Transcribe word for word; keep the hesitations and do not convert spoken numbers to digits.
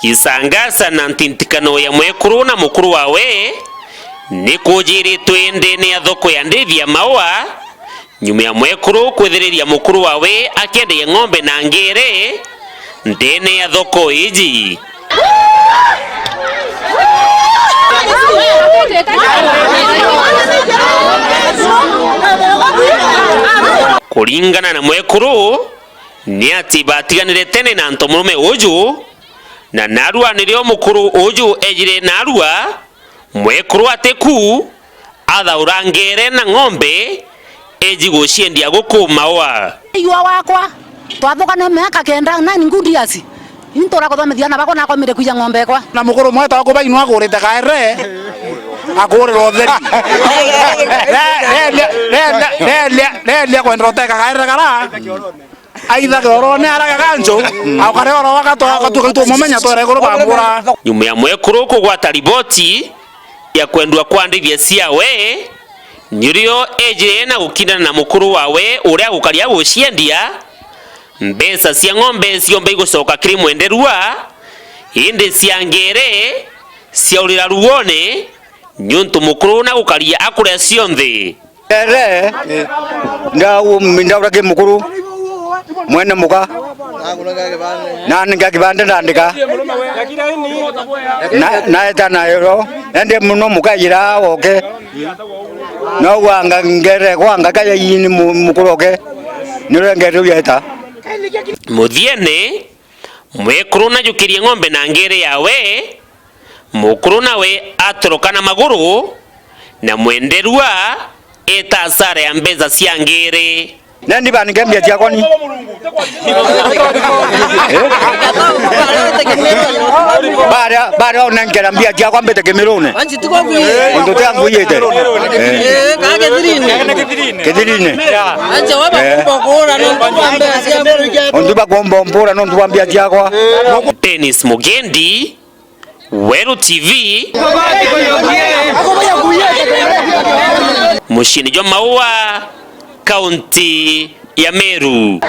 Isangasa na ntintikano ya mwekuru na mukuru wawe ni kujiritwe ndene ya thoko ya Ndithia Maua, nyuma ya mwekuru kwithiriria mukuru wawe akiendagia ng'ombe na ngere ndene ya thoko iji. Kuringana na mwekuru, ni ati batiganire tene na ntomurume uju, na narua nirio mukuru uju ejire narua, mwekuru atiku athaura ngere na ng'ombe eji guciendia guku Maua. Iwa wakwa, twathukana miaka kenda, nine good years. Intura kuthomithia na bakwa nakomire kwija ng'ombe ekwa. Na mukuru mweta waku bainwa agurite kaere, akurira utheri. Relia, relia, relia, relia kwendera uteka kaere kara. Aitha kiorone ara gaganjo, aukare oro wakatwa, akatuka itwamumenya twere iguru bambura. Nyuma ya mwekuru kugwata riboti ya kwendua kwa ndithia ciawe, nirio ejire na gukindana na mukuru wawe uria gukaria guciendia. Mbeca cia ng'ombe ciomba igucoka kiri mwenderua, indi cia ngere ciaurira ruone, niuntu mukuru na gukaria akuria cionthe. Ere, ndau-, ndaura ki mukuru, mwene muka, na ninga kibande ndandika, na, naeta nayo, ende muno muka ejira oke, no gwanga ngere, gwanga kaya ini mu-, mukuru oke, nirwe ngere uyu eta. Muthiene, mwekuru najukirie ng'ombe na ngere yawe, mukuru nawe atoroka na maguru, na mwenderua eta asara ya mbeca cia ngere. Nendi baninke mbia ciakwa ni. Eh? Baria, baria unenkera mbia ciakwa mbite kimirune. Anji tuko kwi. Untu tia nguyite. Eh. Eh, ka kithirine. Kithirine. Anji wa bakumba kura nontu bwa mbia ciakwa. Untu bakumba mpura nontu bwa mbia ciakwa. Dennis Mugendi, Weru T V, muciini jwa Maua, kaunti ya Meru.